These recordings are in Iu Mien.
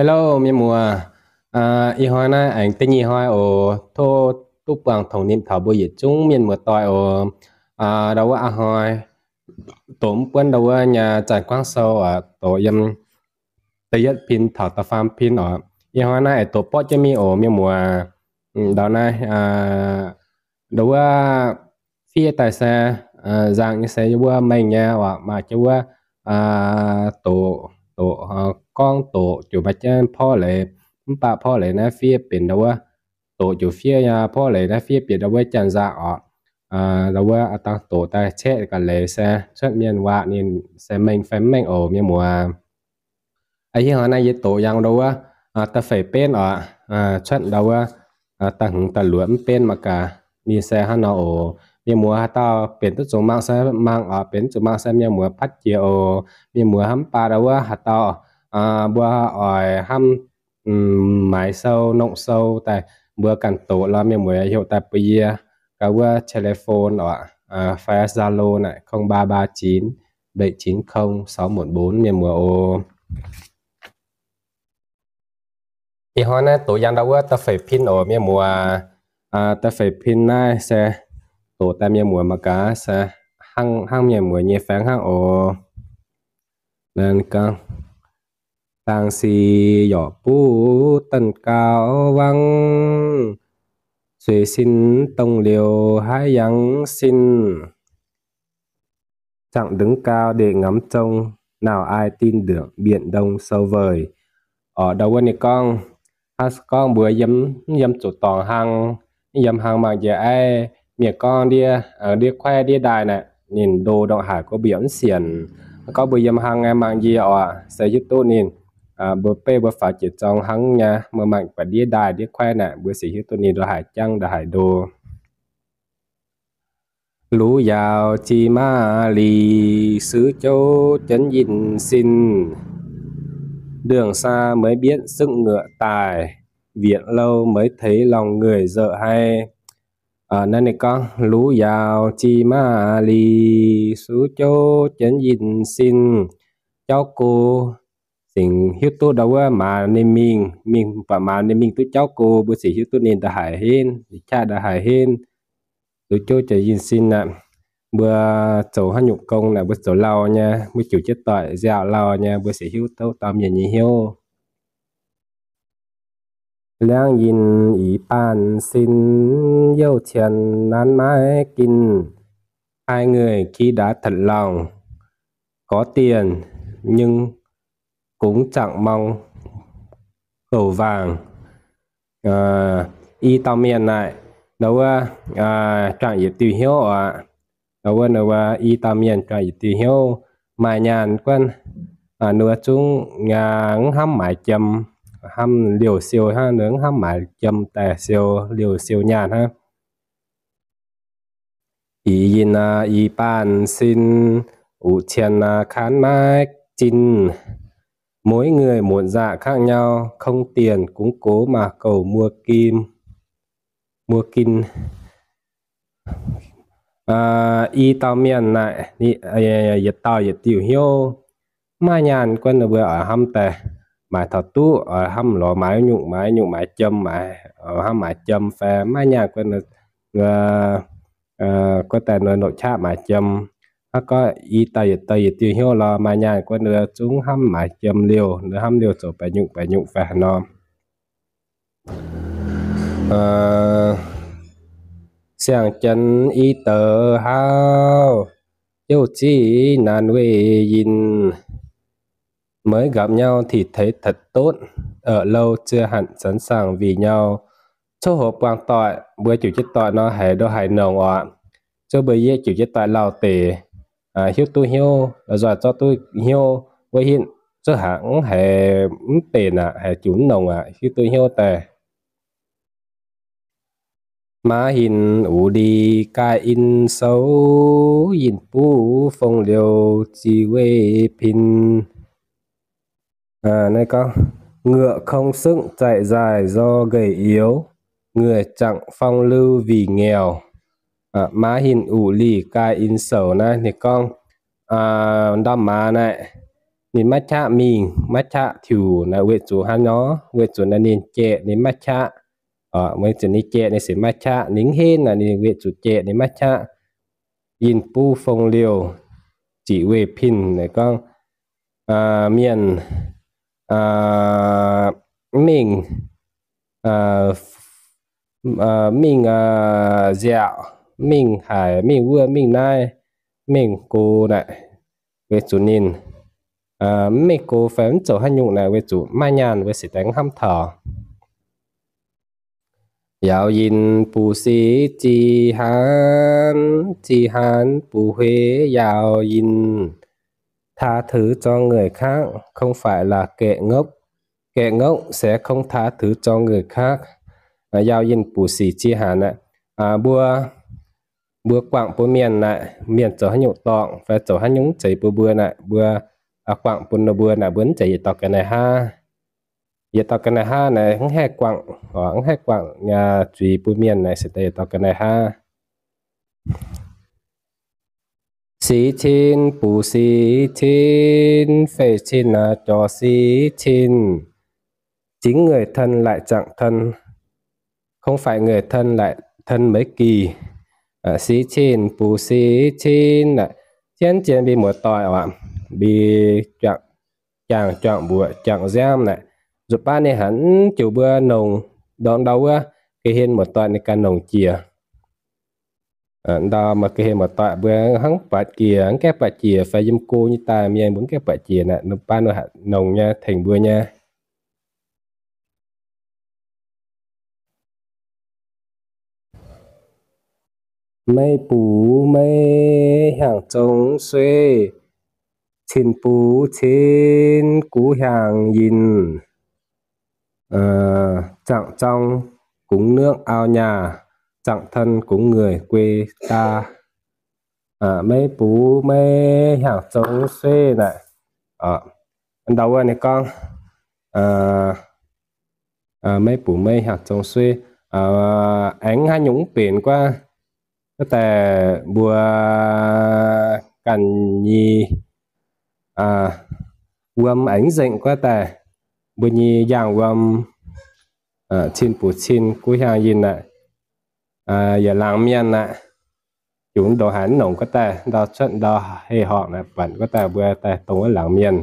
Hello mienh muoz, ih hnoi naaiv aengx da'nyeic hnoi oc. Tov duqv buangh tongx nimc taux mbuo yietc zungv mienh muoz-doic oc. Ndau wuov a'hnoi doqc mv buonv ndau wuov nyei Zanc Guangv Sou oc, doqc yiem da'yietv pin taux da'faam pin oc. Ih hnoi naaiv aengx doqc borqv jienv mingh oc mienh muoz. Ndau naaiv ndau wuov fiev daaih se nzangc nyei se wuov mengh nyei oc, maaih jienv wuov doqc, doqc gorngv doqc ziouc maaih jienv porv leiz, mv baac porv leiz naaiv fiev benx ndau wuov doqc ziouc fiev nyei, porv leiz naaiv fiev benx ndau wuov janx-nzangc oc. Ndau wuov dangh doqc daaih caeqv ga'leiz se cuotv mienh waac ninh se mengh fai mv mengh oc mienh muoz. Ih hnoi naaiv yie doqc yangh ndau wuov da'feix benv oc, cuotv ndau wuov da'hmz da'luoqc mv benv mangc gaax ninh se hnangv nor oc. Mienh muoz haaix dauh benx duqv zuqc mangc se mangc oc, benx duqv zuqc mangc se mienh muoz patv jiex oc. Mienh muoz hnamv mv baac ndau wuov haaix dauh mbuo oix hnamv maaiz sou nongh sou daaih mbuo ganh doqc lorz mienh muoz heuc daaih bun yie gaax wuov telephone oc, fai Zalo naaic không ba ba chín bảy chín không sáu một bốn mienh muoz oc. Ih hnoi naaiv doqc yangh ndau wuov da'feix pin oc mienh muoz. Da'feix pin naaiv se doqc daaih mienh muoz mangc gaax se hnangv mienh muoz nyei faengx hnangv oc. Dangh si yorc buv danh gau wangv, suix sin dongh liouh haiv yangh sin. Chặng đứng cao để ngắm trông, nào ai tin tưởng biển Đông sâu vời. Oc, ndau wuov ninh gorngv, hnangv gorngv mbuo yiem, yiem zuqc dorngx hlang, yiem hlang mangc njiec aiv, mienh gorngv ndiev, ndiev kuaaiv ndiev ndaaih naaic, ninh ndo ndongc haaix gorngv mbuo yaac mv sienx. Gorngv mbuo yiem hlang mangc njiec oc, se hiuv duqv ninh, mbuo beiv mbuo faaux jiex zorng hnangv nyei, mbuo mangc buatc ndiev ndaaih ndiev kuaaiv naaic, mbuo se hiuv duqv ninh ndongc haaix jangv ndongc haaix ndo. Lũ yauz jiex maaz liuz, suv jouv jienv yinh sin. Đường xa mới biết sức ngựa tài, viện lâu mới thấy lòng người dở hay. Naaiv ninh gorngv, lũ yauz jiex maaz liuz, suv jouv jienv yinh sin. Jauv go, singx hiuv duqv ndau wuov maaz ninh mingh, mingh buatc maaz ninh mingh duqv jauv go, mbuo singx hiuv duqv ninh ndongc haaix henv, qaqv ndongc haaix henv. Suv jouv jienv yinh sin aeqv, mbuo zoux haaix nyungc gong naaic, mbuo zoux lauh nyei, mbuo juqc jienv doic nziaauc lauh nyei, mbuo singx hiuv duqv dauh mienh nyei hnyouv. Liangv yinh ih baanh sin, youh cien naanc maiv ginh. Hai người khi đã thật lòng, có tiền nhưng cũng chẳng mong cầu vàng. I dauh mienh naaic, ndau wuov juangc yietc diuh hnyouv oc. Ndau wuov, ndau wuov i dauh mienh juangc yietc diuh hnyouv, maaih nyaanh guonv, ninh mbuo zungv mv hnamv maaiz jiem, hnamv liouh siou hnangv, ninh mv hnamv maaiz jiem daaih siou liouh siou nyaanh hnangv. Ih yinh ih baanh sin, uqc cien khaan maiv zinh. Mỗi người một dạ khác nhau, không tiền củng cố mà cầu mua kim, mua kinh. I dauh mienh naaic, yietc dauh yietc diuh hnyouv, maaih nyaanh guonv ninh mbuo oix hnamv daaih maaiz taux duqv, oix hnamv lorz maaiz nyungc maaiz nyungc maaiz jiem, hnamv maaiz jiem fai maaih nyaanh guonv, guonv daaih nor noqc qaqv maaiz jiem. Hnangv gorngv i dauh yietc dauh yietc diuh hnyouv lorz maaih nyaanh guonv ninh zungv hnamv maaiz jiem liouh, ninh hnamv liouh zoux baeqc nyungc baeqc nyungc fai haaix nor. Siang-jienv i deix hauv, youh ziqv naanc weih yinh. Mới gặp nhau thì thấy thật tốt, ở lâu chưa hẳn sẵn sàng vì nhau. Coqv hoc buangh doic, mbuo juqc jienv doic nor haiz ndongc haaix nongc oc. Zuov mbuo yie juqc jienv doic lauh deix, hiuv duqv hnyouv, la'nzoih zorqv duqv hnyouv wuov hitv, zuov haiz mv haiz mv benx aqv, haiz juqc mv nongc aqv, hiuv duqv hnyouv daaih. Maiv hinc uc lih gaih in sou, yinh buv fong liouh zic weih pin. Naaiv gorngv, ngựa không sức chạy dài do gầy yếu, người chặng phong lưu vì nghèo. Maiv hinc uc lih gaih in sou naaiv ninh gorngv, ndamv maaz naaic, ninh maiv qaqv mingh, maiv qaqv tiuc naaic weic zuqc haaix nor? Weic zuqc naaic ninh jaeqv ninh maiv qaqv. Weic zuqc ninh jaeqv ninh sic maiv qaqv, ninh mv henv naaic ninh weic zuqc jaeqv ninh maiv qaqv. Yinh buv fong liouh ziqc weih pinh naaic gorngv mienh mingh, mingh nziaauc, mingh haic, mingh wuov, mingh naaiv, mingh go naaic, weic zuqc ninh mv mingh go fai mv zoux haaix nyungc naaic weic zuqc maiv nyaanh, weic sic daaih mv hnamv taux. Yaauc yinh buc sic zih haanz, zih haanz buc hueix yaauc yinh. Tha thứ cho người khác không phải là kẻ ngốc, kẻ ngốc sẽ không tha thứ cho người khác. Yaauc yinh buc sic zih haanz aeqv, mbuo, mbuo guangc bun mienh naaic, mienh zoux haaix nyungc dorngc fai zoux haaix nyungc mv zeiz bun mbuo naaic, mbuo guangc bun ninh mbuo naaic, mbuo mv zeiz yietc dauh ga'naaiv haav. Yietc dauh ga'naaiv haav naaic mv haih guangc, mv haih guangc zuiz bun mienh naaic se daaih yietc dauh ga'naaiv haav. Sic cin buc sic cin, fei cin naaic jorc sic cin. Chính người thân lại chẳng thân, không phải người thân lại thân mấy kỳ. Sic cin buc sic cin, zien zien mbi muoz-doic oc, mbi juangc, juangc mbuoqc juangc nziaamv naaic, nzuqc baav ninh hanc jiuc mbuo nongc, ndortv ndau wuov ga'hlen muoz-doic ninh ganh nongc jiex. Ndau maaih ga'hlen muoz-doic mbuo hnangv buatc jiex, mv gaengh buatc jiex fai yiem go nyei daaih mienh mbuo mv gaengh buatc jiex naaic, nzuqc baav ninh hanc nongc nyei, tengx mbuo nyei. Meiv buc meiv hiaangx zong suei, cin buc cin guv hiaangx yinh. Zangc zong gungx nước ao nhà, chẳng thân cũng người quê ta. Meiv buc meiv hiaangx zong suei naaic, ndau wuov ninh gorngv, meiv buc meiv hiaangx zong suei, aengx haaix nyungc mv benx guov, guov daaih mbuo ganh nyei wuom aengx nzengc guov daaih, mbuo nyei yaangh wuom, cin buc cin guv hiaangx yinh naaic, yietc laangz mienh naaic, jungx ndongc haaix nongc guov daaih, ndau cuotv ndau heh horngc naaic, buatc guov daaih mbuo daaih dongh wuov laangz mienh.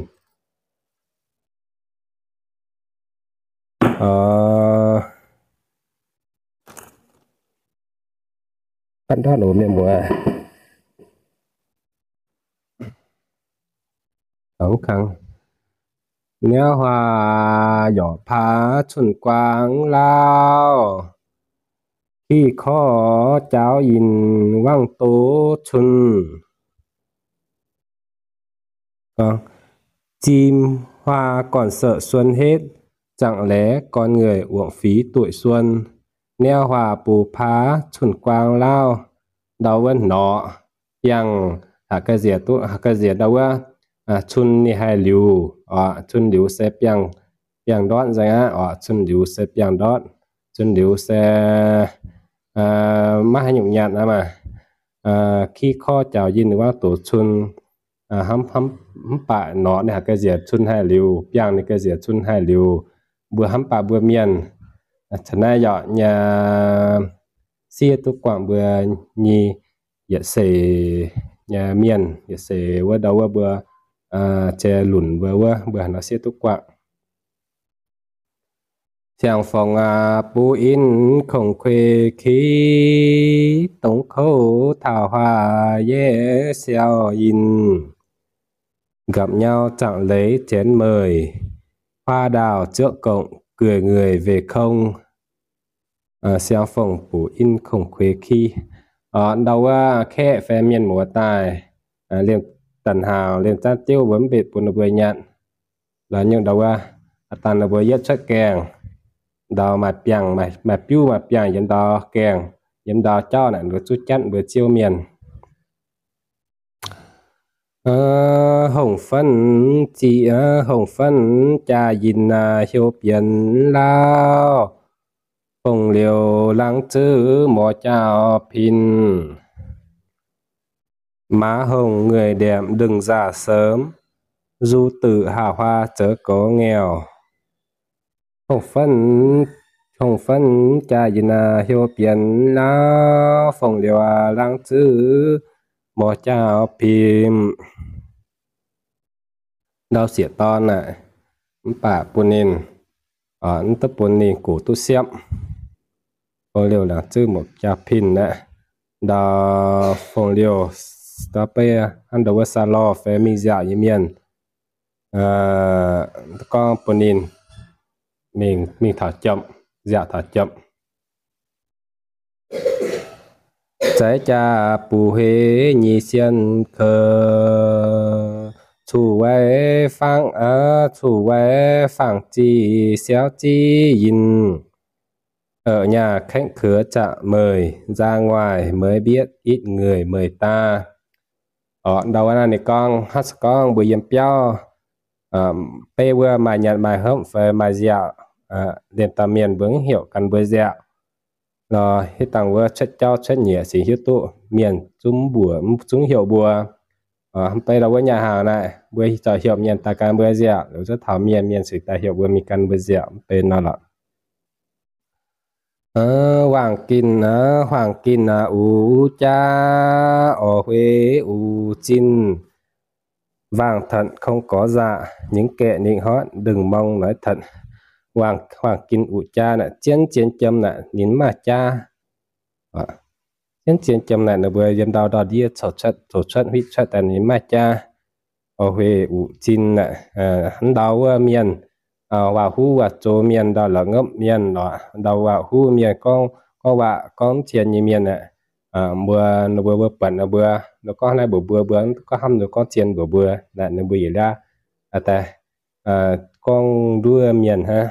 Aa, ndortv oc mienh muoz. Niouv huaax yorc paax cun-guaang lauh, kih korv jaaux yinh wangv doz cun. Chim hoa còn sợ xuân hết, chẳng lẽ con người uổng phí tuổi xuân. Niouv huaax buc paax cun-guaang lauh, ndau wuov norqc biangh, haaix ga'nziex duqv, haaix ga'nziex ndau wuov, cun ninh haih liuz, cun liuz se biangh, biangh ndortv nzengc aqv oc. Cun liuz se biangh ndortv, cun liuz se maiv haaix nyungc nyanc aqv maah. Kih korv jaaux yinh wangv doz cun, hnamv, hnamv, mv baac norqc ninh haaix ga'nziex cun haih liuz, biangh ninh ga'nziex cun haih liuz, mbuo hnamv baac mbuo mienh caux naaiv yaac nyei siev duqv guangc mbuo nyei yietc seix nyei mienh, yietc seix wuov ndau wuov mbuo jai lunc mbuo wuov, mbuo haaix nor siev duqv guangc. Siang-fongc aac, buv in kongx kuei ki, dongh kouv taux huaax yie siau yinh. Gặp nhau chẳng lấy chén mời, hoa đào rượu cộng, người người về không. Siang-fongc buv in kongx kuei ki. Ndau wuov kaeqv fai mienh muoz daaih, liemh da'hnangv liemh zaanv diuv mbuo mv mbenc bun ninh mbuo nyanc. Lorz nyungc ndau wuov, dangh ninh mbuo yietv cuotv gaengh, ndau maaih biangh, maaih biuv maaih biangh yiem ndau gaengh, yiem ndau jauv naaic, ninh mbuo zuqv jatv mbuo ziouv mienh. Hongh fenv ziqc, hongh fenv jaa yinh hiuv bienx lauh, bongh liouh laangz zuqc mor jaauv pin. Mã hồng người đẹp đừng dà sớm, nzu duqv haav huaav zoux gox ngeuh. Hongh fenv, hongh fenv jaa yinh aac, hlo bienx lauv fongc liouh aac, laangz zuqc morc jaauv pin. Ndau sieqv dorn naaic, mv baac bun ninh, mv duqv bun ninh gox duqv siepv. Fongc liouh laangz zuqc morc jaauv pin naaic, ndau fongc liouh, ndau beiv hnangv ndau wuov saa lorh fai mingh nziaauc nyei mienh, gorngv bun ninh mingh, mingh taux jomc, nziaauc taux jomc. Zeix jaa buv hueix nyei sienh kouv, cuh waix fangx, cuh waix fangx ziqc siauv ziqc yinh. Ở nhà khép cửa chặn mời, ra ngoài mới biết ít người mời ta. Ndau wuov naaiv ninh gorngv, hnangv se gorngv mbuo yiem biauv, beiv wuov maaih nyanc maaih hopv fai maaih nziaauc, liemh dauh mienh mbuo mv heuc gan mbuo nziaauc nor, hitv dangh wuov cuotv jauv cuotv nyieqc cingx hiuv duqv mienh zungv mbuoqc, zungv heuc mbuo. Mv baac ndau wuov nyaah hnaangx naaic, mbuo zorqv heuc mienh daaih gan mbuo nziaauc, liuz zuov taux mienh, mienh cingx daaih heuc mbuo mingh gan mbuo nziaauc, mv baac nor lorqc. Wangh ginh aac, wangh ginh aac, uv jaa, oix hueix uv zinh. Wangh taux không có dạ, những kẻ nịnh hót đừng mong nói thật. Wangh ginh uv jaa naaic, zien zien jiem naaic ninh mv maaih jaa. Zien zien jiem naaic ninh mbuo yiem ndau ndau ndiev coux cuotv, coux cuotv huitv cuotv daaih ninh mv maaih jaa. Oix hueix uv zinh naaic, ndau wuov mienh, waac huv waac zoux mienh, ndau la'ngopv mienh, ndau waac huv mienh, gorngv, gorngv waac gorngv zien nyei mienh aeqv, mbuo, ninh mbuo, mbuo buatc ninh mbuo, ninh gorngv naaiv mbuox mbuo, mbuo gorngv hnamv ninh gorngv zien mbuox mbuo naaic, ninh mbuo yietc liaav daaih gorngv nduov mienh hnangv,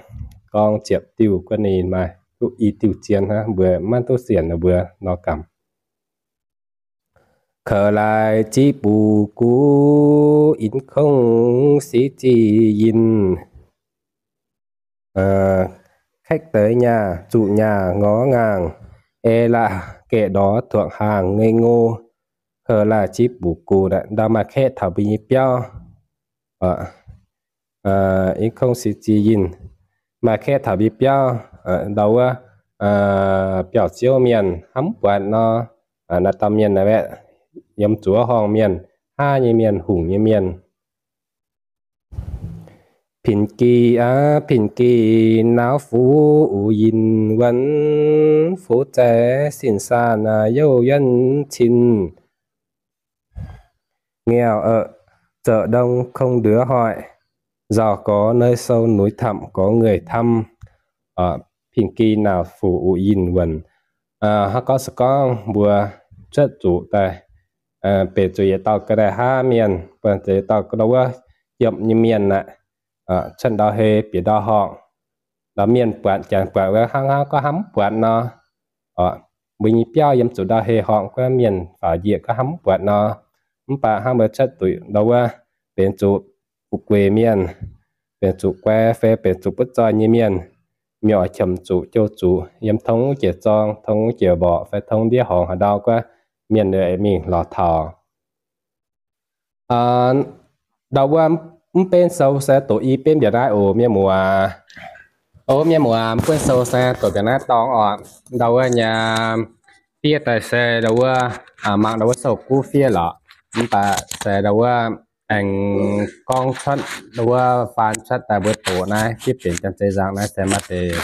gorngv ziepc diuh guanh ninh maaih duqv i diuh zien hnangv, mbuo maiv duqv sienx ninh mbuo nor gamh. Kouv laaic ziqc buc gux, in kongv sic zic yinh. Khách tới nhà, chủ nhà ngó ngàng, e lạ kẻ đó thuộc hàng ngây ngô. Kouv laaic ziqc buc gux, ndau maaih kaeqv taux mbuo nyei biauv. In kongv sic zic yinh, maaih kaeqv taux mbuo biauv, ndau wuov biauv-ziouv mienh hnamv mv buatc nor, naaiv dauh mienh naaiv, yiem zuov horngh mienh, haav nyei mienh, hungh nyei mienh. Pin gih aav, pin gih naauv fuqv uqc yinh wuonv, fuqv zaeqv sin saanh youh yuonv cin. Nghèo ở chợ đông không đứa hỏi, giàu có nơi sâu núi thẳm có người thăm. Pin gih naauv fuqv uqc yinh wuonv. Hnangv gorngv se gorngv mbuo cuotv zuqc daaih, benx zuqc yietc dauh ga'naaiv haav mienh, benx zuqc yietc dauh ga'naaiv wuov yiemc nyei mienh aeqv, cuotv ndau hei bieqc ndau horngc, ndau mienh buatc janx buatc wuov hnangv hnangv gorngv hnamv mv buatc nor, mbuo nyei biauv yiem zuqc ndau hei horngc guov mienh faaux njiec gorngv hnamv mv buatc nor, mv baac hnangv mbuo cuotv zuqc ndau wuov benx zuqc gu'gueic mienh, benx zuqc guai fai benx zuqc butv zoih nyei mienh, mienh oix qiemx zuqc jouh zuqc yiem tong wuov jiex zorng, tong wuov jiex mborqc fai tong ndiev horngc haaix ndau guov, mienh mingh lorz taux. Ndau wuov mv benv sou se doqc i benv mbiaauc naaiv oc mienh muoz. Oc mienh muoz, mv benv sou se doqc mbiaauc naaiv dorngx oc. Ndau wuov nyei fiev daaih se ndau wuov, mangc ndau wuov sou-guv fiev lorqc. Mv baac se ndau wuov aengx gorngv cuotv ndau wuov faan cuotv daaih mbuo doqc naaiv fiev benx janx-zei nzangc naaiv se maaih deix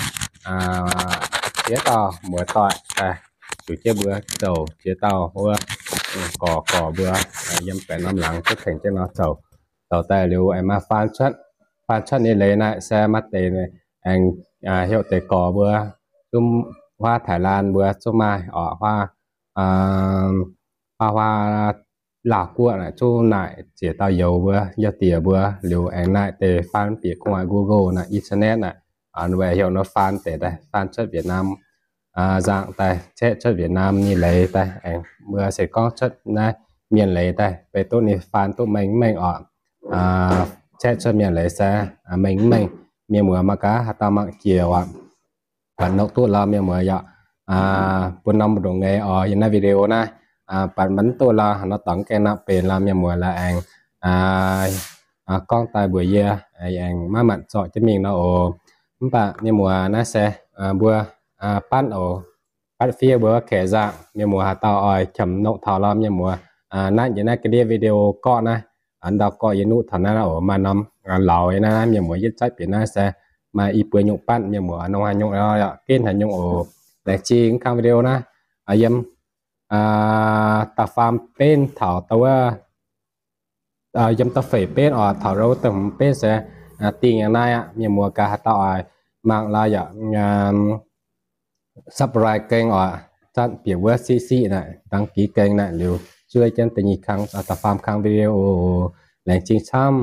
ziex dauh muoz-doic daaih zuqc jienv mbuo zoux, ziex dauh wuov gorx gorx mbuo yiem baeqc norm laangz duqv tengx jienv nor zoux. Zoux daaih liuz aengx maaih faan cuotv, faan cuotv nyei leiz naaiv se maaih deix aengx heuc deix gorx mbuo zungv huaav Taiv Laan mbuo zungv maaih oc, huaav, huaav, huaav Laauh Guoqv naaic zungv naaic ziex dauh youz mbuo, yiem diex mbuo liuz aengx naaic deix faan bieqc gu'nguaaic Google naaic, internet naaic, weic heuc nor faan deix daaih, faan cuotv Việt Nam nzangc daaih, caeqv cuotv Việt Nam nyei leiz daaih, aengx mbuo se gorngv cuotv naaiv mienh leiz daaih, beiv duqv ninh faan duqv mengh mengh oc. Caeqv cuotv mienh leiz se mengh mengh, mienh muoz mangc gaax haaix dauh mangc jiex oc. Buatc notv duqv lorz mienh muoz yaac bun norm mbu'ndongx nyei oc yiem naaiv video naaiv. Buatc mv duqv lorz haaix nor dorngx gaengh nangh benx lorz mienh muoz la'aengx gorngv daaih mbuox yie, aengx maiv manc zorqv jienv mingh nor oc. Mv baac mienh muoz naaiv se mbuo batv oc, batv fiev mbuo wuov kaeqv nzangc. Mienh muoz haaix dauh oix qiemx nongc taux lorz mienh muoz natv yie naaiv ga'ndiev video gorqv naaiv, ndau gorqv yie nuqv taux naaiv oc. Maaih norm lauz yie naaiv, mienh muoz yietv zaitv bieqc naaiv se maaih i buo nyungc batv. Mienh muoz nongc haaix nyungc yaac genv haaix nyungc oc. Laengz zingh kang video naaiv. Yiem da'faam benv taux da'wuov, yiem da'feix benv oc, taux da'hmz benv se dingh yangh naaiv aqv. Mienh muoz gaax haaix dauh oix mangc lorz yaac subscribe kênh oc, zatv bieqc wuov siqv siqv naaic, đăng ký kênh naaic liuz zuov jienv da'nyeic kang, da'faam kang video oc. Laengz zingh camv.